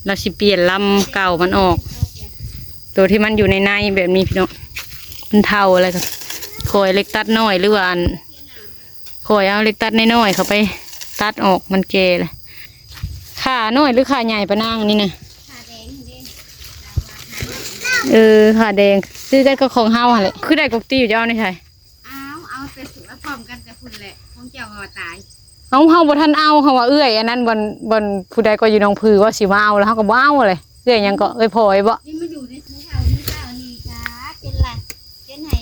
ລາວຊິປ່ຽນລຳເກົ່າມັນອອກ ໂຕທີ່ມັນຢູ່ໃນໃນແບບນີ້ພີ່ນ້ອງ ມັນເຖົ້າແລ້ວກໍຂ້ອຍເລັກຕັດນ້ອຍ ຫຼືວ່າອັນ ຂ້ອຍເອົາເລັກຕັດນ້ອຍໆເຂົ້າໄປຕັດອອກ ມັນແກ່ແລ້ວ. ຂານ້ອຍ ຫຼືຂາໃຫຍ່ປານາງອັນນີ້ນະ? ຂາແດງເດ້. ເອີ ຂາແດງ ຄືກັນກັບຂອງເຮົາຫັ້ນແຫຼະ. ຄືໄດ້ກົກຕິວ ເຈົ້າເອົາໃນໃສ? ອ້າວ ເອົາແຕ່ ເອົາພ້ອມກັນແຕ່ພຸ້ນແຫຼະ ຂອງເຈົ້າວ່າຕາຍ. ເອົາ ເຮົາບໍ່ທັນເອົາ ເຮົາວ່າເອື້ອຍອັນນັ້ນ ບ່ອນ ບ່ອນຜູ້ໃດກໍຢູ່ໜອງຜື່ ວ່າຊິມາເອົາ ແລ້ວເຮົາກໍບໍ່ເອົາເລີຍ. ເອື້ອຍຫຍັງເກາະ ເອື້ອຍພອຍບໍ? ນີ້ມັນຢູ່ໃນ ໃນເຖົ້ານີ້ເຈົ້ານີ້ກະ ເປັນລະ ເປັນໃຫ້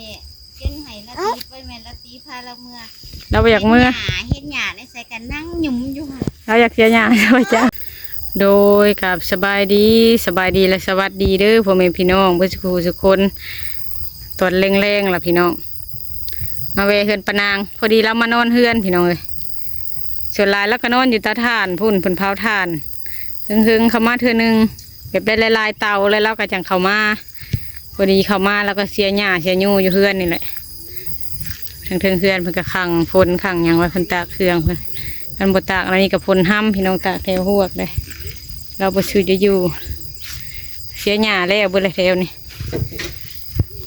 ເປັນໃຫ້ລາຕີໄປ ແມ່ນລາຕີພາລາວເມືອ. ລາວບໍ່ຢາກເມືອ. ເຮັດຫຍ້າ ເຮັດຫຍ້າໃນໃສກະນັ່ງຫຍຸມຢູ່ຫັ້ນ. ລາວຢາກເສຍຫຍ້າ ວ່າຈ້າ. ໂດຍ ກາບສະບາຍດີ ສະບາຍດີ ແລະ ສະຫວັດດີເດີ ພໍ່ແມ່ພີ່ນ້ອງເບິດສູ່ຜູ້ສູ່ຄົນ. ຕອນແລງໆລະພີ່ນ້ອງ ມາແວ່ເຮືອນປານາງ ພໍດີລາວມານອນເຮືອນພີ່ນ້ອງເອີຍ. ສ່ວນຫຼາຍລາວກໍນອນຢູ່ເຕົາຖ່ານພຸ້ນ ເພິ່ນເຜົາຖ່ານ. ເຫິງໆເຂົ້າມາເທື່ອໜຶ່ງ ແບບໄດ້ຫຼາຍໆເຕົາ ແລ້ວລາວກໍຈັ່ງເຂົ້າມາ. ພໍດີເຂົ້າມາລາວກໍເສຍຫຍ້າເສຍຫຍ້າຢູ່ເຮືອນນີ້ແຫຼະ. ເທິງໆເຮືອນເພິ່ນກໍຂັງຝົນຂັງຫຍັງໄວ້ ເພິ່ນຕາກເຄື່ອງເພິ່ນ. ຄັນບໍ່ຕາກອັນນີ້ກໍຝົນຮຳ ພີ່ນ້ອງ ຕາກແຖວຮວກເດ້. ລາວບໍ່ສູ້ຈະຢູ່ ເສຍຫຍ້າແລ້ວເບິດແລ້ວແຖວນີ້.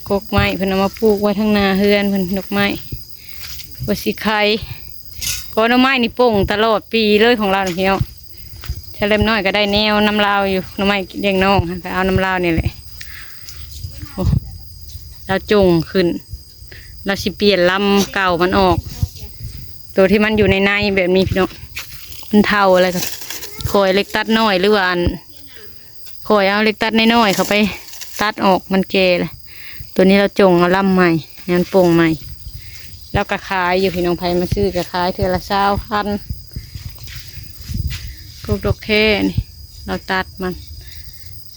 ກົກໄມ້ເພິ່ນເອົາມາປູກໄວ້ທາງໜ້າເຮືອນເພິ່ນ ດອກໄມ້ ວ່າຊິໄຄ. ກໍໜໍ່ໄມ້ນີ້ປົ່ງຕະຫຼອດປີເລີຍຂອງລາວນີ້ພີ່ນ້ອງ. ຊະເລັມນ້ອຍກໍໄດ້ແນວນຳລາວຢູ່ ໜໍ່ໄມ້ລ້ຽງນ້ອງ ກໍເອົານຳລາວນີ້ແຫຼະ. ໂອ້ ລາວຈົ່ງຂຶ້ນ ລາວຊິປ່ຽນລຳເກົ່າມັນອອກ ໂຕທີ່ມັນຢູ່ໃນໃນແບບນີ້ພີ່ນ້ອງ ມັນເຖົ້າແລ້ວ. ຂ້ອຍເລັກຕັດນ້ອຍ ຫຼືວ່າອັນ ຂ້ອຍເອົາເລັກຕັດນ້ອຍໆເຂົ້າໄປຕັດອອກ ມັນແກ່ແລ້ວ. ໂຕນີ້ລາວຈົ່ງເອົາລຳໃໝ່ ໃຫ້ມັນປົ່ງໃໝ່. ລາວກໍຂາຍຢູ່ພີ່ນ້ອງ ໃຜມາຊື້ກໍຂາຍເທື່ອລະຊາວພັນ. ກົກດອກແຄນີ້ ລາວຕັດມັນ.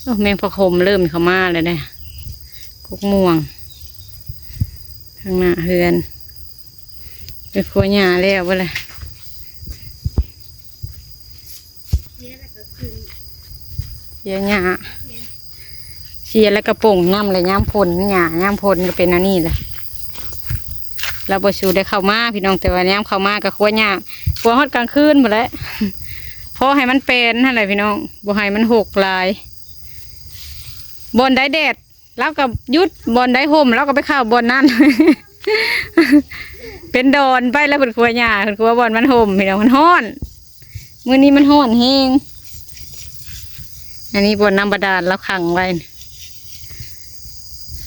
ໂອ້ ແມງຜັກໂຂມເລີ່ມເຂົ້າມາແລ້ວເດ້. ກົກມ່ວງ ທາງໜ້າເຮືອນ ໄປຄົວຫຍ້າແລ້ວບໍ່ລະ? ເສຍຫຍ້າ ເສຍແລ້ວກໍປົ່ງນຳແຫຼະ. ຍາມຝົນຫຍ້າ ຍາມຝົນກໍເປັນອັນນີ້ແຫຼະ. ລາວບໍ່ສູ້ໄດ້ເຂົ້າມາພີ່ນ້ອງ ແຕ່ວ່າຍາມເຂົ້າມາກໍຄົວຫຍ້າ ຄົວຮອດກາງຄືນພຸ້ນແຫຼະ. ພໍໃຫ້ມັນແປນຫັ້ນແຫຼະພີ່ນ້ອງ ບໍ່ໃຫ້ມັນຮົກຫຼາຍ. ບ່ອນໃດແດດ ລາວກໍຢຸດ ບ່ອນໃດຮົ່ມ ລາວກໍໄປເຂົ້າບ່ອນນັ້ນ. ເປັນດອນໄປແລ້ວ ເພິ່ນຄົວຫຍ້າ ເພິ່ນຄົວບ່ອນມັນຮົ່ມ ພີ່ນ້ອງ ມັນຮ້ອນ. ມື້ນີ້ມັນຮ້ອນແຮງ. ອັນນີ້ບ່ອນນ້ຳບາດານລາວຂັງໄວ້.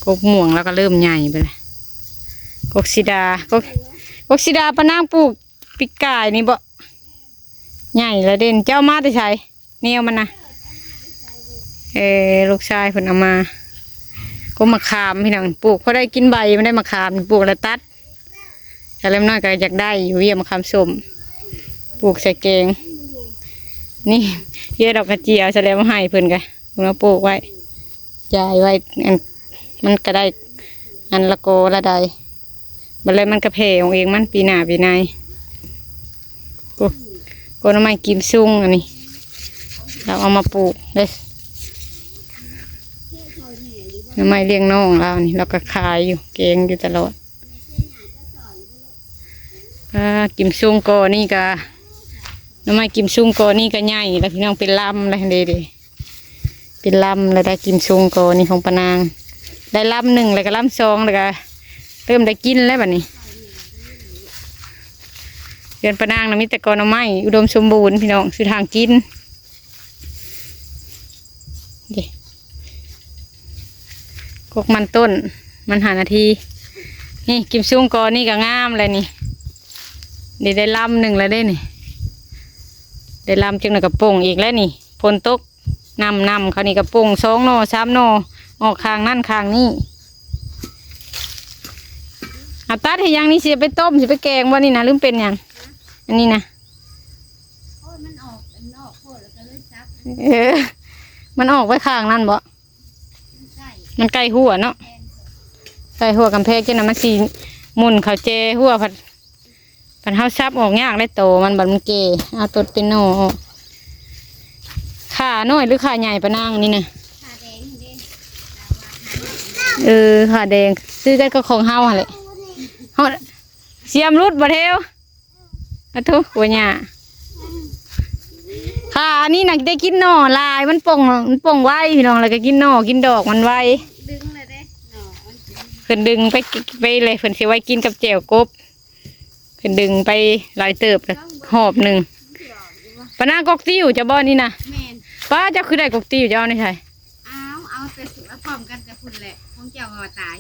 ກົກມ່ວງລາວກໍເລີ່ມໃຫຍ່ໄປແລ້ວ. ກົກສີດາ ກົກ ກົກສີດາປານາງປູກປີກາຍນີ້ບໍ? ໃຫຍ່ລະເດ. ເຈົ້າເອົາມາແຕ່ໃສ? ແນວມັນນະ ເອີ ລູກຊາຍເພິ່ນເອົາມາ. ກົກມະຂາມພີ່ນ້ອງ ປູກພໍໄດ້ກິນໃບ ມັນໄດ້ມະຂາມ ປູກແລ້ວຕັດ. ກະເລັມນ້ອຍກໍຢາກໄດ້ຢູ່ ວຽມະຂາມສົ້ມ ປູກໃສ່ແກງ. ນີ້ເຮັດດອກກະເຈຍ ສະແລມເອົາໃຫ້ເພິ່ນກະ ເພິ່ນມາປູກໄວ້ ຢາຍໄວ້ ອັນ ມັນກໍໄດ້ອັນລະກໍລະໄດ. ບັດແລ້ວມັນກະແຜ່ອອກເອງ ມັນປີໜ້າປີໃນ. ໂອ້ ກໍໜໍ່ໄມ້ກິມຊຸງອັນນີ້ ລາວເອົາມາປູກເດ້. ໜໍ່ໄມ້ລ້ຽງນ້ອງລາວນີ້ ລາວກໍຂາຍຢູ່ ແກງຢູ່ຕະຫຼອດ. ອ່າ ກິມຊຸງກໍນີ້ກະ ໜໍ່ໄມ້ກິມຊຸງກໍນີ້ກະໃຫຍ່ລະພີ່ນ້ອງ ເປັນລຳລະເດ້. ເປັນລຳແລ້ວໄດ້ກິມຊຸງກໍນີ້ຂອງປານາງ ໄດ້ລຳໜຶ່ງແລ້ວກໍລຳສອງ ແລ້ວກໍເລີ່ມໄດ້ກິນແລ້ວບັດນີ້. ເຮືອນປານາງນະມີແຕ່ກໍໜໍ່ໄມ້ ອຸດົມສົມບູນພີ່ນ້ອງ ຊື່ທາງກິນ. ເດ້ ກົກມັນຕົ້ນ ມັນຫ້ານາທີ. ນີ້ກິມຊຸງກໍນີ້ກໍງາມແລ້ວນີ້ ນີ້ໄດ້ລຳໜຶ່ງແລ້ວເດ້ນີ້ ໄດ້ລຳຈັ່ງໜ້ອຍກໍປົ່ງອີກແລ້ວນີ້. ຝົນຕົກ ນ້ຳ ນ້ຳເຂົານີ້ກະປົ່ງສອງໜໍ່ສາມໜໍ່ ອອກຂ້າງນັ້ນຂ້າງນີ້. ເອົາຕັດເຮັດຫຍັງນີ້ ຊິໄປຕົ້ມ ຊິໄປແກງບໍ່ນີ້ນະ ຫຼືເປັນຫຍັງ ອັນນີ້ນະ? ໂອ້ຍ ມັນອອກ ມັນອອກໂພດແລ້ວກໍເລີຍສັບ. ເອີ ມັນອອກໄປຂ້າງນັ້ນບໍ? ມັນໃກ້ ມັນໃກ້ຮົ້ວເນາະ ແພງໂພດ ໃກ້ຮົ້ວກຳແພງ ຈັ່ງນັ້ນມັນຊິໝຸ່ນເຂົ້າແຈຮົ້ວ ພັດ ຄັນເຮົາສັບອອກຍາກໄດ໋ ໂຕມັນບັດມັນແກ່ ເອົາຕົດເປັນໜໍ່ອອກ. ຂານ້ອຍ ຫຼືຂາໃຫຍ່ປານາງອັນນີ້ນະ? ຂາແດງເດ້. ເອີ ຂາແດງ ຄືກັນກັບຂອງເຮົາຫັ້ນແຫຼະ. ເຮົາ ສຽມຫຼຸດບໍ່ແຖວ? ອະໂທ້ ຫົວຫຍ້າ. ຂາອັນນີ້ນະໄດ້ກິນໜໍ່ຫຼາຍ ມັນປົ່ງ ມັນປົ່ງໄວພີ່ນ້ອງ ແລ້ວກໍກິນໜໍ່ກິນດອກມັນໄວ. ດຶງແລ້ວເດ້ ໜໍ່ມັນ ເພິ່ນດຶງໄປ ໄປເລີຍ ເພິ່ນຊິໄວ້ກິນກັບແຈ່ວກົບ. ເພິ່ນດຶງໄປຫຼາຍເຕີບແລ້ວຮອບໜຶ່ງ. ປານາກົກຕິ້ວເຈົ້າບໍ່ນີ້ນະ? ແມ່ນ. ປ້າ ເຈົ້າຄືໄດ້ກົກຕິ້ວ ເຈົ້າເອົາໃນໃສ? ອ້າວ ເອົາແຕ່ພ້ອມກັນແຕ່ພຸ້ນແຫຼະ ຂອງເຈົ້າວ່າຕາຍ.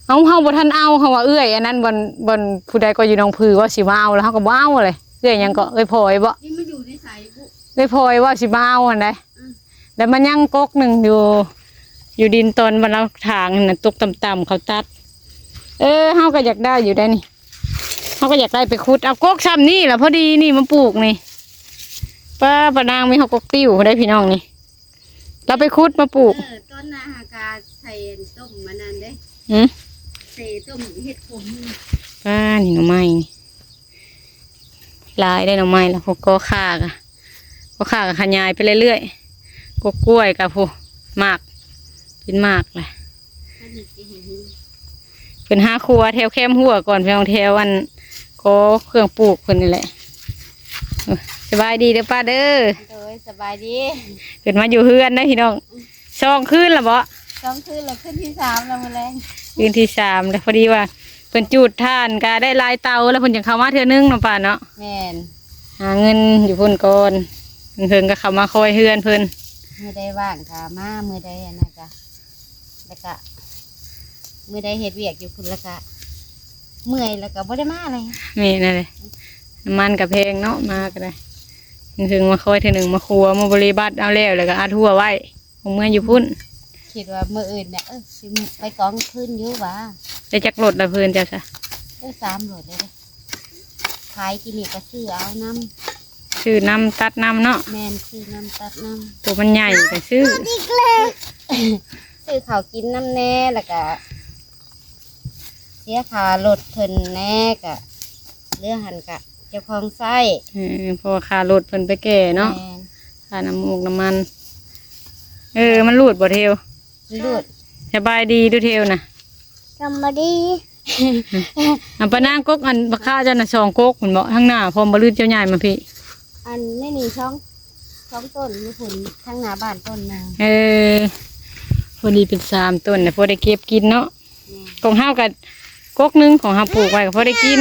ເອົາ ເຮົາບໍ່ທັນເອົາ ເຮົາວ່າເອື້ອຍອັນນັ້ນ ບ່ອນ ບ່ອນຜູ້ໃດກໍຢູ່ໜອງຜື ວ່າຊິມາເອົາ ແລ້ວເຮົາກໍບໍ່ເອົາເລີຍ. ເອື້ອຍຫຍັງເກາະ ເອື້ອຍພອຍບໍ່? ນີ້ມັນຢູ່ໃນໃສບຸ? ເອື້ອຍພອຍວ່າຊິມາເອົາຫັ້ນໃດ. ອືມ ແລ້ວມັນຍັງກົກໜຶ່ງຢູ່ ຢູ່ດິນຕອນວ່າລາວຖາງຫັ້ນນະ ຕົກຕ່ຳໆ ເຂົາຕັດ. ເອີ ເຮົາກໍຢາກໄດ້ຢູ່ໄດ໋ນີ້ ເຮົາກໍຢາກໄດ້ໄປຂຸດເອົາກົກຊ່ຳນີ້ລະ ພໍດີນີ້ມາປູກນີ້. ປ້າ ປ້ານາງມີຮອກກົກຕິ້ວໄດ໋ພີ່ນ້ອງນີ້ ລາວໄປຂຸດມາປູກ. ເອີ ຕອນໜ້າຫາກະໃສ່ຕົ້ມອັນນັ້ນເດ້. ຫື? ໃສ່ຕົ້ມເຫັດຂົມ. ປ້າ ນີ້ໜໍ່ໄມ້ນີ້ ຫຼາຍໄດ໋ໜໍ່ໄມ້ລະ ພວກກໍຂ່າກະ ກໍຂ່າກະຂະຫຍາຍໄປເລື້ອຍໆ. ກໍກ້ວຍກະພຸ້ນ ໝາກ ເປັນໝາກລະ. ເພິ່ນຫາຄົວແຖວແຄມຮົ້ວກ່ອນ ແຖວ ແຖວອັນກໍເຄື່ອງປູກເພິ່ນນີ້ແຫຼະ. ເອີ ສະບາຍດີເດີປ້າເດີ. ໂດຍ ສະບາຍດີ. ເພິ່ນມາຢູ່ເຮືອນເດີພີ່ນ້ອງ. ສອງຄືນລະບໍ? ສອງຄືນລະ ຄືນທີສາມລະມື້ແລງ. ຄືນທີສາມລະ ພໍດີວ່າເພິ່ນຈູດຖ່ານກະໄດ້ຫຼາຍເຕົາລະ ເພິ່ນຈັ່ງເຂົ້າມາເທື່ອໜຶ່ງເນາະປ້າເນາະ. ແມ່ນ. ຫາເງິນຢູ່ພຸ້ນກ່ອນ ເພິ່ນກໍເຂົ້າມາຄອຍເຮືອນເພິ່ນ. ມື້ໃດວ່າງກະມາ ມື້ໃດອັນນັ້ນກະ ແລ້ວກະມື້ໃດເຮັດວຽກຢູ່ພຸ້ນແລ້ວກະເມື່ອຍ ແລ້ວກະບໍ່ໄດ້ມາເລີຍ. ແມ່ນແຫຼະ ນ້ຳມັນກະແພງເນາະ ມາກະໄດ້. ເພິ່ນມາຄອຍເທື່ອໜຶ່ງ ມາຄົວ ມາບໍລິບັດເອົາແລ້ວ ແລ້ວກະອັດຫົວໄວ້. ຄົງເມືອຢູ່ພຸ້ນ. ຄິດວ່າມື້ອື່ນເນຍ ເອີ ຊິໄປກອງຄືນຢູ່ຫວາ. ໄດ້ຈັກລົດລະເພິ່ນເຈົ້າຊະ? ໄດ້ສາມລົດເລີຍເດ້. ຂາຍກິນນີ້ກໍຊື້ເອົານຳ ຊື້ນຳ ຕັດນຳເນາະ. ແມ່ນ ຊື້ນຳ ຕັດນຳ. ໂຕມັນໃຫຍ່ກໍຊື້ ຊື້ເຂົ້າກິນນຳແດ່ ແລ້ວກະ ເສຍຄ່າລົດເພິ່ນແດ່ ກະເຫຼືອຫັ້ນກະເຈົ້າຂອງໃຊ້. ເອີ ເພາະວ່າຄ່າລົດເພິ່ນໄປແກ່ເນາະ. ແມ່ນ. ຄ່ານ້ຳມູກນ້ຳມັນ. ເອີ ມັນຫຼູດບໍ່ເທວ? ຫຼູດ. ສະບາຍດີດູເທວນະ. ສະບາຍດີ. ອັນປານາງກົກ ອັນບັກຄາເຈົ້ານະ ສອງກົກພຸ້ນບໍ? ທາງໜ້າພ້ອມບໍ່ ຫຼືເຈົ້າຍ້າຍມາພີ້? ອັນນີ້ນີ້ ສອງ ສອງຕົ້ນຢູ່ພຸ້ນ ທາງໜ້າບ້ານຕົ້ນໜຶ່ງ. ເອີ ພໍດີເປັນສາມຕົ້ນນະ ພໍໄດ້ເກັບກິນເນາະ. ແມ່ນ. ຂອງເຮົາກໍກົກໜຶ່ງ ຂອງເຮົາປູກໄວ້ກໍພໍໄດ້ກິນ.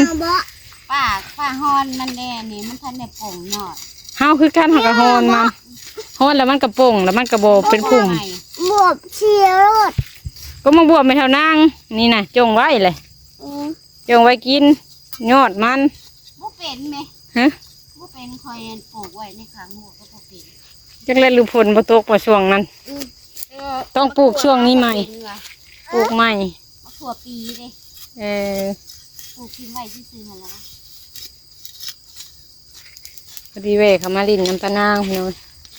ປ້າ ປ້າຮ່ອນມັນແດ່ນີ້ ມັນທັນໄດ້ປົ່ງຍອດ. ເຮົາຄືກັນ ເຮົາກໍຮ່ອນມັນ ຮ່ອນແລ້ວມັນກໍປົ່ງ ແລ້ວມັນກໍບໍ່ເປັນພຸ້ມ. ບວບເສຍໂລດ ກໍມາບວບແມ່ເຖົ້ານາງນີ້ນະ ຈົ່ງໄວ້ແຫຼະ. ອືມ ຈົ່ງໄວ້ກິນຍອດມັນ. ບໍ່ເປັນແມ? ຮະ? ບໍ່ເປັນ ຂ້ອຍປູກໄວ້ໃນຂ້າງຫົວກໍບໍ່ເປັນ. ຈັກແລະ ຫຼືຝົນບໍ່ຕົກວ່າຊ່ວງນັ້ນ. ອືມ ເອີ ຕ້ອງປູກຊ່ວງນີ້ໃໝ່ ປູກໃໝ່. ມະຂວບປີເດ້. ເອີ ປູກຖິ້ມໄວ້ຊື່ໆຫັ້ນລະ. ພໍດີແວ່ເຂົ້າມາຫຼິ້ນນຳຕານາງພີ່ນ້ອງ.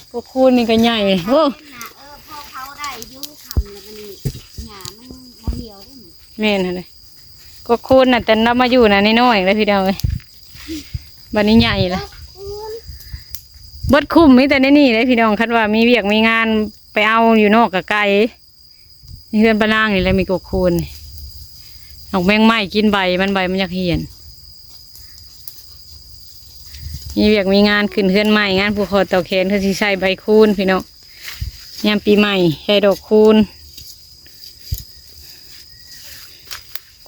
ພວກຄູນນີ້ກໍໃຫຍ່. ໂອ້ ເອີ ພໍເຂົາໄດ້ຢູ່ຄ່ຳແລ້ວມັນຫຍ້າມັນບໍ່ຫ່ຽວເດ້. ແມ່ນຫັ້ນແຫຼະ ກໍຄູນນະ ແຕ່ລາວມາຢູ່ນະນ້ອຍໆເດ້ພີ່ນ້ອງເອີຍ. ບັດນີ້ໃຫຍ່ລະ ເບິດຄຸ້ມມີແຕ່ໃນນີ້ເດ້ພີ່ນ້ອງ. ຄັນວ່າມີວຽກມີງານໄປເອົາຢູ່ນອກກະໄກ. ເຮືອນປ້ານາງນີ້ແຫຼະມີກົກຄູນ. ອອກແມງໄມ້ກິນໃບມັນ ໃບມັນຢາກຫ້ຽນ. ມີວຽກມີງານຂຶ້ນເຮືອນໃໝ່ ງານຜູກຄໍຕໍ່ແຂນ ເພິ່ນຊິໃສ່ໃບຄູນພີ່ນ້ອງ. ຍາມປີໃໝ່ໃສ່ດອກຄູນ.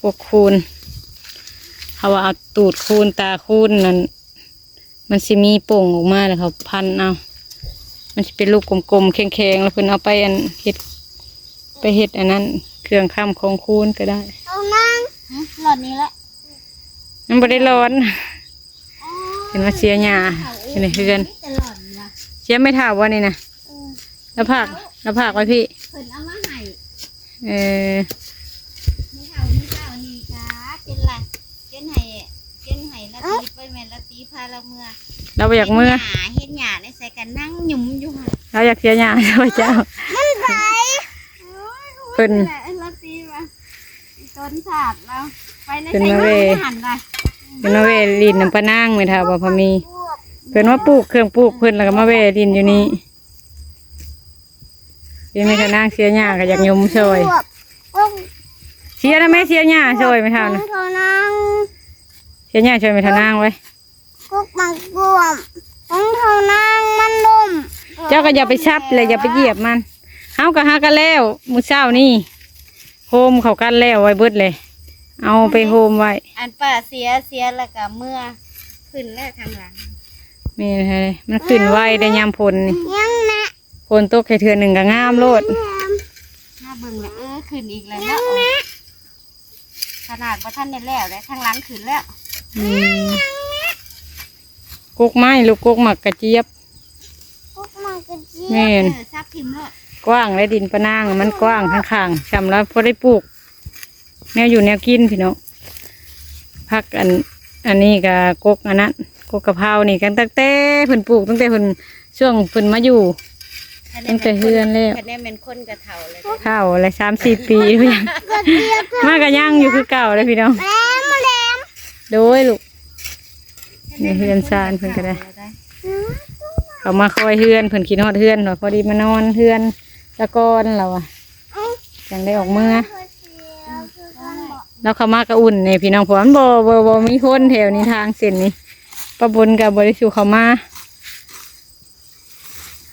ກົກຄູນ ເຂົາວ່າເອົາຕູດຄູນ ຕາຄູນນັ້ນ ມັນຊິມີປົ່ງອອກມາ ແລ້ວເຂົາພັນເອົາ. ມັນຊິເປັນລູກກົມໆ ແຂງໆ ແລ້ວເພິ່ນເອົາໄປອັນເຮັດ ໄປເຮັດອັນນັ້ນ ເຄື່ອງຄ້ຳຂອງຄູນກໍໄດ້. ເອົານາງ ຫຶ ຫຼອດນີ້ແຫຼະ. ມັນບໍ່ໄດ້ຫຼອນ. ອໍ ເຫັນວ່າເສຍຫຍ້າຢູ່ໃນເຮືອນ. ມີແຕ່ຫຼອນວ່າ ເສຍໄມ້ເຖົ້າບໍ່ນີ້ນະ? ເອີ ລະພາກ ລະພາກໄວ້ພີ້. ເພິ່ນເອົາມາໃຫ້. ເອີ ມື້ເຊົ້າ ມື້ເຊົ້ານີ້ກະເປັນລະ ເປັນໃຫ້ ເປັນໃຫ້ລາຕີໄປ ແມ່ນລາຕີພາລາວເມືອ. ລາວບໍ່ຢາກເມືອ. ເຮັດຫຍ້າ ເຮັດຫຍ້າໃນໃສກະນັ່ງຫຍຸມຢູ່ຫັ້ນ. ລາວຢາກເສຍຫຍ້າໃຊ່ເຈົ້າ. ມັນໄປ ໂອ້ຍ ເພິ່ນ ລາຕີວ່າ ຕົ້ນສາດລາວ ໄປໃນໃສ ເພິ່ນມາແວ່ ຫັ້ນລະ ເພິ່ນມາແວ່ຫຼິ້ນນຳປ້ານາງ ແມ່ເຖົ້າບໍ່ພໍມີ. ເພິ່ນມາປູກເຄື່ອງປູກເພິ່ນ ແລ້ວກໍມາແວ່ຫຼິ້ນຢູ່ນີ້. ເປັນແມ່ເຖົ້ານາງເສຍຫຍ້າກໍຢາກຫຍຸມຊ່ອຍ. ເສຍນະແມ່ ເສຍຫຍ້າຊ່ອຍແມ່ເຖົ້ານະ. ເສຍຫຍ້າຊ່ອຍແມ່ເຖົ້ານາງໄວ້. ກົກໝາກບວບ ຂອງເຖົ້ານາງມັນລົ້ມ. ເຈົ້າກໍຢ່າໄປສັບແຫຼະ ຢ່າໄປຢຽບມັນ. ເຮົາກໍຫາກັນແລ້ວມື້ເຊົ້ານີ້ ໂຮມເຂົ້າກັນແລ້ວໄວ້ເບິດເລີຍ ເອົາໄປໂຮມໄວ້. ອັນປ້າເສຍ ເສຍແລ້ວກໍເມືອ ຂຶ້ນແລ້ວທາງຫຼັງ. ແມ່ນແທ້ ມັນຂຶ້ນໄວໄດ໋ຍາມຝົນນີ້. ຍັງນະ ຝົນຕົກແຄ່ເທື່ອໜຶ່ງກໍງາມໂລດ. ມາເບິ່ງແລ້ວ ເອີ ຂຶ້ນອີກແລ້ວເນາະ. ຂະໜາດບໍ່ທັນໄດ້ແລ້ວເດ້ ທາງຫຼັງຂຶ້ນແລ້ວ. ອືມ ກົກໄມ້ລູກ ກົກໝາກກະຈຽບ. ກົກໝາກກະຈຽບ. ແມ່ນ ເອີ ສັບຖິ້ມໂລດ. ກວ້າງແລະ ດິນປານາງມັນກວ້າງຂ້າງໆ ຊ່ຳລະພໍໄດ້ປູກແນວຢູ່ແນວກິນພີ່ນ້ອງ. ຜັກອັນ ອັນນີ້ກໍກົກອັນນັ້ນ ກົກກະເພົານີ້ ຕັ້ງແຕ່ເພິ່ນປູກ ຕັ້ງແຕ່ເພິ່ນ ຊ່ວງເພິ່ນມາຢູ່ ຕັ້ງແຕ່ເຮືອນແລ້ວ. ຄັນແມ່ນຄົນກໍເຖົ້າແລ້ວເດ້ ເຖົ້າແລ້ວ ສາມສີ່ປີ ມາກໍຍັງຢູ່ຄືເກົ່າເດ້ພີ່ນ້ອງ. ໂດຍລູກ ໃນເຮືອນຊານເພິ່ນກໍໄດ້ ເຂົາມາຄອຍເຮືອນ ເພິ່ນຄິດຮອດເຮືອນ ວ່າພໍດີມານອນເຮືອນສະກ່ອນ ລາວວ່າ ຈັ່ງໄດ້ອອກເມືອ. ລາວເຂົ້າມາກໍອຸ່ນນີ້ພີ່ນ້ອງ ເພາະວ່າມັນບໍ່ ບໍ່ ບໍ່ມີຄົນແຖວນີ້ ທາງເສັ້ນນີ້ ປ້າບົນກໍບໍ່ໄດ້ສູ່ເຂົ້າມາ.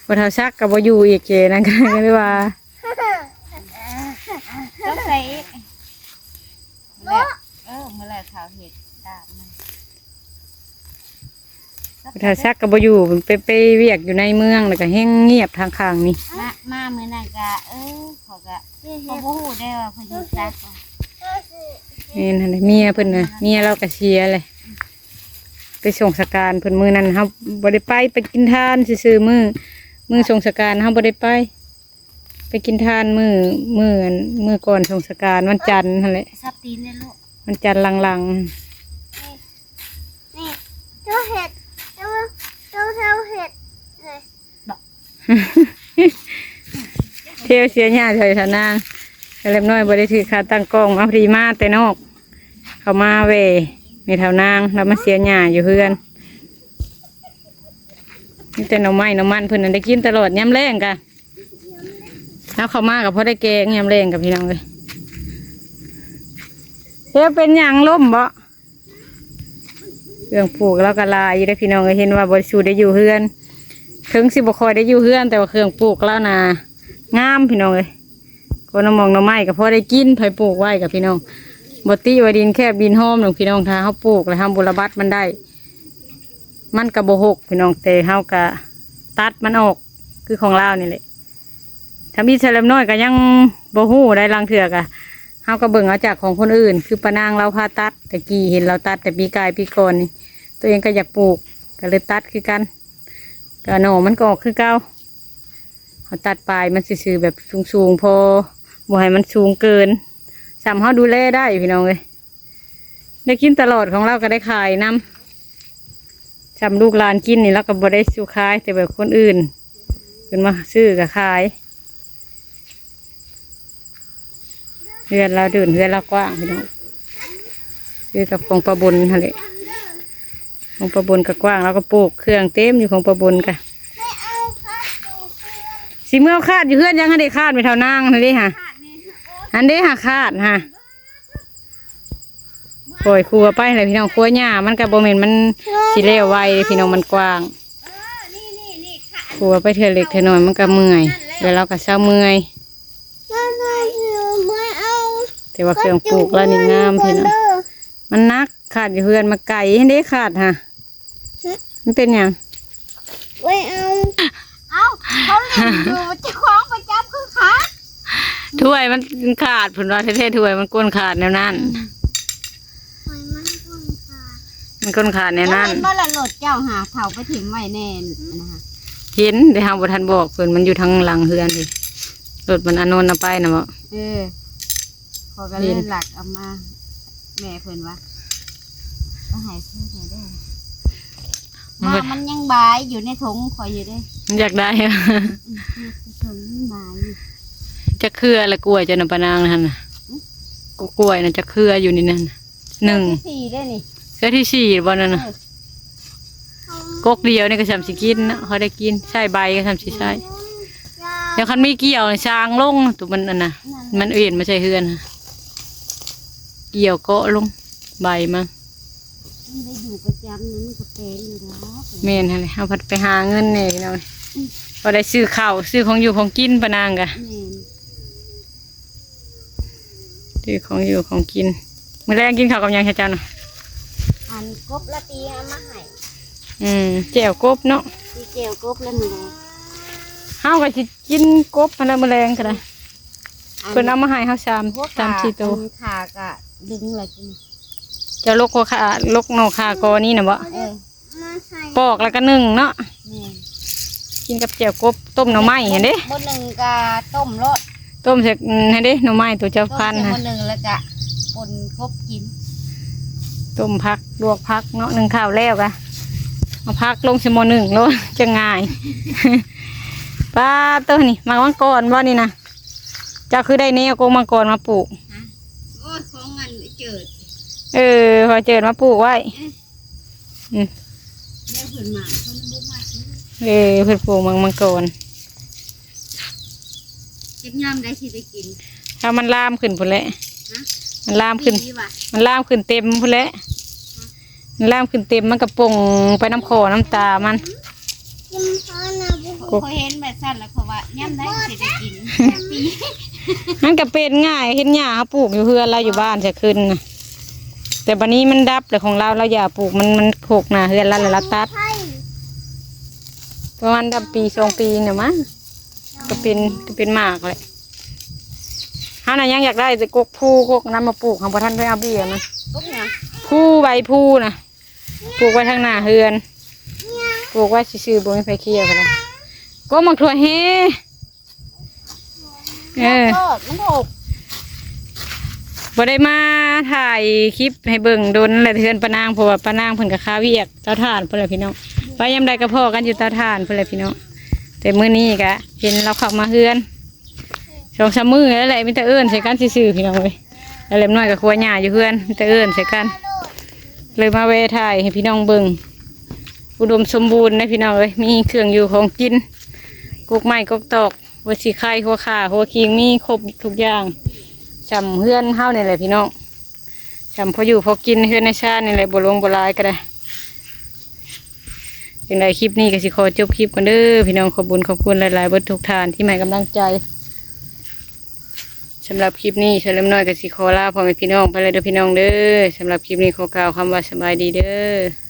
ບໍ່ເຖົ້າສັກກໍບໍ່ຢູ່ອີກ ເກນັ້ນກໍເລີຍວ່າ ຕົກໃສ່ອີກ. ເອີ ມື້ແລກເຂົາເຮັດຕາມມັນ ບໍ່ເຖົ້າສັກກໍບໍ່ຢູ່ ໄປ ໄປວຽກຢູ່ໃນເມືອງ ແລ້ວກໍແຮງງຽບທາງຂ້າງນີ້. ມາ ມາມື້ນັ້ນກໍ ເອີ ເຂົາກໍ ເຂົາບໍ່ຮູ້ໄດ້ວ່າເພິ່ນເຮັດສັກ. ແມ່ນຫັ້ນແຫຼະ ເມຍເພິ່ນນະ ເມຍລາວກໍເສຍແຫຼະ. ໄປສົ່ງສະການເພິ່ນມື້ນັ້ນ ເຮົາບໍ່ໄດ້ໄປ ໄປກິນທານຊື່ໆ ມື້ ມື້ສົ່ງສະການເຮົາບໍ່ໄດ້ໄປ ໄປກິນທານມື້ ມື້ອັນ ມື້ກ່ອນສົ່ງສະການ ວັນຈັນຫັ້ນແຫຼະ ສັບຕີນເດ້ລູກ ວັນຈັນຫຼັງໆ. ນີ້ ເຈົ້າເຮັດ ເຈົ້າ ເຈົ້າ ເຈົ້າເຮັດເລີຍ. ເທວເສຍຫຍ້າໃສ່ສານາງ ແລບນ້ອຍບໍ່ໄດ້ຖືກຂາຕັ້ງກ້ອງ ມາພໍດີມາແຕ່ນອກ ເຂົາມາແວ່ແມ່ເຖົ້ານາງ ລາວມາເສຍຫຍ້າຢູ່ເຮືອນ. ມີແຕ່ໜໍ່ໄມ້ໜໍ່ມັນ ເພິ່ນນັ້ນໄດ້ກິນຕະຫຼອດຍາມແລງກະ ເຮົາເຂົ້າມາກໍພໍໄດ້ແກງຍາມແລງກັບພີ່ນ້ອງເອີຍ. ເທວເປັນຫຍັງ ລົ້ມບໍ? ເຄື່ອງປູກລາວກໍຫຼາຍຢູ່ເດ້ພີ່ນ້ອງເອີຍ ເຫັນວ່າບໍ່ສູ່ໄດ້ຢູ່ເຮືອນ ເຖິງຊິບໍ່ຄ່ອຍໄດ້ຢູ່ເຮືອນ ແຕ່ວ່າເຄື່ອງປູກລາວນະງາມພີ່ນ້ອງເອີຍ. ກໍໜໍ່ໝອງໜໍ່ໄມ້ກໍພໍໄດ້ກິນ ໃຜປູກໄວ້ກໍພີ່ນ້ອງ ບໍ່ຕິວ່າດິນແຄບດິນຫອມດອກພີ່ນ້ອງ ຖ້າເຮົາປູກແລ້ວເຮົາບໍ່ລະບັດມັນໄດ້ ມັນກໍບໍ່ຫົກພີ່ນ້ອງ ແຕ່ເຮົາກໍຕັດມັນອອກ ຄືຂອງລາວນີ້ແຫຼະ. ທຳອິດຊະແລມນ້ອຍກໍຍັງບໍ່ຮູ້ໄດ໋ ລາງເທື່ອກໍ ເຮົາກໍເບິ່ງເອົາຈາກຂອງຄົນອື່ນ ຄືປ້ານາງລາວພາຕັດ ແຕ່ກີ້ເຫັນລາວຕັດແຕ່ປີກາຍປີກ່ອນນີ້ ຕົວເອງກໍຢາກປູກ ກໍເລີຍຕັດຄືກັນ ກໍໜໍ່ມັນກໍອອກຄືເກົ່າ. ເຮົາຕັດປາຍມັນຊື່ໆ ແບບສູງໆ ພໍ ບໍ່ໃຫ້ມັນສູງເກີນ ສ່ຳເຮົາດູແລໄດ້ພີ່ນ້ອງເອີຍ. ໄດ້ກິນຕະຫຼອດ ຂອງລາວກໍໄດ້ຂາຍນຳ ຊ່ຳລູກຫຼານກິນນີ້ ລາວກໍບໍ່ໄດ້ສູ່ຂາຍ ແຕ່ແບບຄົນອື່ນເພິ່ນມາຊື້ກໍຂາຍ. ເຮືອນລາວເດີ່ນ ເຮືອນລາວກວ້າງພີ່ນ້ອງ ຄືກັບຂອງປ້າບົນຫັ້ນແຫຼະ. ຂອງປ້າບົນກໍກວ້າງ ລາວກໍປູກເຄື່ອງເຕັມຢູ່ຂອງປ້າບົນກະ ຊິເມືອເອົາຄາດຢູ່ເຮືອນ ຍັງບໍ່ໄດ້ຄາດ ແມ່ເຖົ້ານາງຫັ້ນເດ້ຫາ ຫັ້ນເດ້ຫາຄາດຫາ. ປ່ອຍຂົວໄປແຫຼະພີ່ນ້ອງ ຂົວຫຍ້າມັນກໍບໍ່ແມ່ນມັນຊິແລ້ວໄວເດ້ພີ່ນ້ອງ ມັນກວ້າງ ຂົວໄປເທື່ອເລັກເທື່ອນ້ອຍມັນກໍເມື່ອຍ ແລ້ວລາວກໍເຊົາເມື່ອຍ. ແຕ່ວ່າເຄື່ອງປູກລາວນີ້ງາມພີ່ນ້ອງ ມັນໜັກ ຄາດຢູ່ເຮືອນມັນໄກຫັ້ນເດ້ ຄາດຫາ. ມັນເປັນຫຍັງ? ໄວ້ເອົາ ເອົ້າ ເຂົາຫຼິ້ນຢູ່ ເຈົ້າຂອງໄປຈັບຄືຂາດ ຖ້ວຍມັນຂາດ ເພິ່ນວ່າແທ້ໆ ຖ້ວຍມັນກົ້ນຂາດແນວນັ້ນ ອືມ ຖ້ວຍມັນກົ້ນຂາດ ມັນກົ້ນຂາດແນວນັ້ນ. ເຈົ້າເຫັນບໍ່ລະ ລົດເຈົ້າຫາເຖົ້າໄປຖິ້ມໄວ້ແນ່ນະ ເຫັນ ແຕ່ເຮົາບໍ່ທັນບອກເພິ່ນ ມັນຢູ່ທາງຫຼັງເຮືອນເດ້ ລົດມັນອານົນເອົາໄປນະບໍ? ເອີ ຂ້ອຍກໍເລີຍລັກເອົາມາ ແມ່ເພິ່ນວ່າ ເອົາໃຫ້ເພິ່ນແດ່ເດີ ວ່າມັນຍັງບາຍຢູ່ໃນຖົງຂ້ອຍຢູ່ເດ້ ມັນຢາກໄດ້ ອືມ ໃນຖົງມັນບາຍຢູ່. ຈັກເຄືອລະກ້ວຍເຈົ້ານະ ປານາງຫັ້ນນະ ອືມ ກ- ກ້ວຍນະ ຈັກເຄືອຢູ່ໃນນັ້ນ? ໜຶ່ງ ເທື່ອທີສີ່ເດ້ນີ້ ເທື່ອທີສີ່ບໍ່ນັ້ນນະ ເອີ ກົກດຽວນີ້ກໍຊ່ຳຊິກິນເນາະ ພໍໄດ້ກິນ ໃຊ້ໃບກໍຊ່ຳຊິໃຊ້. ແລ້ວຄັນມີກ່ຽວນີ້ ຊາງລົງ ໂຕມັນອັນນະ ມັນເອັນມາໃສ່ເຮືອນ ກ່ຽວເກາະລົງໃບມັນ ມັນໄດ້ຢູ່ປະຈຳ ມັນກໍແພງຢູ່ດອກ. ແມ່ນຫັ້ນແຫຼະ ເຮົາພັດໄປຫາເງິນແດ່ເນາະ ອືມ ພໍໄດ້ຊື້ເຂົ້າ ຊື້ຂອງຢູ່ຂອງກິນ ປານາງກະ ແມ່ນ ຊື້ຂອງຢູ່ຂອງກິນ. ມື້ແລງກິນເຂົ້າກັບຫຍັງຊະເຈົ້ານະ? ອັນ ກົບລາຕີເອົາມາໃຫ້. ອືມ ແຈ່ວກົບເນາະ. ຊິແຈ່ວກົບແລ້ວມື້ແລງ. ເຮົາກໍຊິກິນກົບຫັ້ນແຫຼະມື້ແລງກໍໄດ້. ອັນ ເພິ່ນເອົາມາໃຫ້ເຮົາສາມ ຫົວຂາ ສາມສີ່ໂຕ. ອັນຂາກໍດຶງແລ້ວກິນ. ເຈົ້າລົກຫົວຂາ ລົກໜໍ່ຂາກໍນີ້ນະບໍ? ເອີ. ປອກແລ້ວກໍໜຶ້ງເນາະ. ແມ່ນ. ກິນກັບແຈ່ວກົບ ຕົ້ມໜໍ່ໄມ້ຫັ້ນເດ້. ມື້ໜຶ່ງກໍຕົ້ມໂລດ. ຕົ້ມໃສ່ ອືມ ຫັ້ນເດ້ ໜໍ່ໄມ້ໂຕເຈົ້າພັນຫັ້ນ. ຕົ້ມໃສ່ມື້ໜຶ່ງແລ້ວກໍປົ່ນກົບກິນ. ຕົ້ມຜັກ ລວກຜັກເນາະ ໜຶ້ງເຂົ້າແລ້ວກໍເອົາຜັກລົງໃສ່ໝໍ້ໜຶ້ງໂລດ ຈັ່ງງ່າຍ. ປາດໂຕ ນີ້ໝາກມັງກອນບໍ່ນີ້ນະ? ເຈົ້າຄືໄດ້ແນວກົກມັງກອນມາປູກ? ຮະ? ໂອ້ຍ ຂອງອັນເຈີດ. ເອີ ພໍ່ເຈີດມາປູກໄວ້. ເອີ. ອືມ ແນວເພິ່ນມາ ເພິ່ນບໍ່ມັກເດີ. ເອີ ເພິ່ນປູກໝາກມັງກອນ. ຈັກຍາມໃດຊິໄດ້ກິນ? ຖ້າມັນລາມຂຶ້ນພຸ້ນແຫຼະ. ຮະ? ມັນລາມຂຶ້ນ ປີນີ້ຫວາ? ມັນລາມຂຶ້ນເຕັມພຸ້ນແຫຼະ. ຮະ? ມັນລາມຂຶ້ນເຕັມ ມັນກະປົ່ງໄປນຳຂໍນຳຕາມັນ. ຂ້ອຍເຫັນແບບຊັ້ນແລ້ວ ເພາະວ່າຍາມໃດຊິໄດ້ກິນ. ມັນກະເປັນງ່າຍ ເຫັນຫຍ້າເຮົາປູກຢູ່ເຮືອນລາວຢູ່ບ້ານຊະຂຶ້ນນະ. ແຕ່ບາດນີ້ມັນດັບແລ້ວ ຂອງລາວ ລາວຢ່າປູກ ມັນ ມັນຮົກໜ້າເຮືອນລາວ ແລ້ວລາວຕັດ. ປະມານດັບປີສອງປີນີ້ແຫຼະມັງ ກໍເປັນ ກໍເປັນໝາກແຫຼະ. ເຮົານະຍັງຢາກໄດ້ແຕ່ກົກພູ ກົກນັ້ນມາປູກ ເຮົາບໍ່ທັນໄດ້ເອົາເບ້ຍມັນ. ກົກຫຍັງ? ພູ ໃບພູນະ ປູກໄວ້ທາງໜ້າເຮືອນ ປູກໄວ້ຊື່ໆ ບໍ່ມີໃຜເຄຍກໍໄດ້. ກົກໝາກຖົ່ວເຮ. ເອີ ມັນອອກ ມັນອອກ. ບໍ່ໄດ້ມາຖ່າຍຄລິບໃຫ້ເບິ່ງດົນແລ້ວ ເຮືອນປ້ານາງ ເພາະວ່າປ້ານາງເພິ່ນກໍຄາວຽກເຕົາຖ່ານພຸ້ນແຫຼະພີ່ນ້ອງ. ໄປຍາມໃດກໍພໍ້ກັນຢູ່ເຕົາຖ່ານພຸ້ນແຫຼະພີ່ນ້ອງ. ແຕ່ມື້ນີ້ກໍເຫັນລາວເຂົ້າມາເຮືອນ ສອງສາມມື້ແລ້ວແຫຼະ ມີແຕ່ເອີ້ນໃສ່ກັນຊື່ໆ ພີ່ນ້ອງເອີຍ. ແລ້ວເລັກນ້ອຍກໍຄົວຫຍ້າຢູ່ເຮືອນ ມີແຕ່ເອີ້ນໃສ່ກັນ ເລີຍມາແວ່ຖ່າຍໃຫ້ພີ່ນ້ອງເບິ່ງ. ອຸດົມສົມບູນເດ້ພີ່ນ້ອງເອີຍ ມີເຄື່ອງຢູ່ຂອງກິນ ກົກໄມ້ກົກຕອກ ຫົວສີໄຄ ຫົວຂ່າ ຫົວຂີງ ມີຄົບທຸກຢ່າງ ສ່ຳເຮືອນເຮົານີ້ແຫຼະພີ່ນ້ອງ. ສ່ຳພໍຢູ່ພໍກິນ ເຮືອນໃນຊານນີ້ແຫຼະ ບໍ່ຫຼວງບໍ່ຫຼາຍກໍໄດ້. ຈັ່ງໃດຄລິບນີ້ກໍຊິຂໍຈົບຄລິບກ່ອນເດີພີ່ນ້ອງ. ຂອບບຸນຂອບຄຸນຫຼາຍໆ ເບິດທຸກທ່ານທີ່ໃຫ້ກຳລັງໃຈ. ສຳລັບຄລິບນີ້ ສາວເລັກນ້ອຍກໍຊິຂໍລາພໍ່ແມ່ພີ່ນ້ອງໄປແລ້ວເດີພີ່ນ້ອງເດີ. ສຳລັບຄລິບນີ້ຂໍກ່າວຄຳວ່າສະບາຍດີເດີ.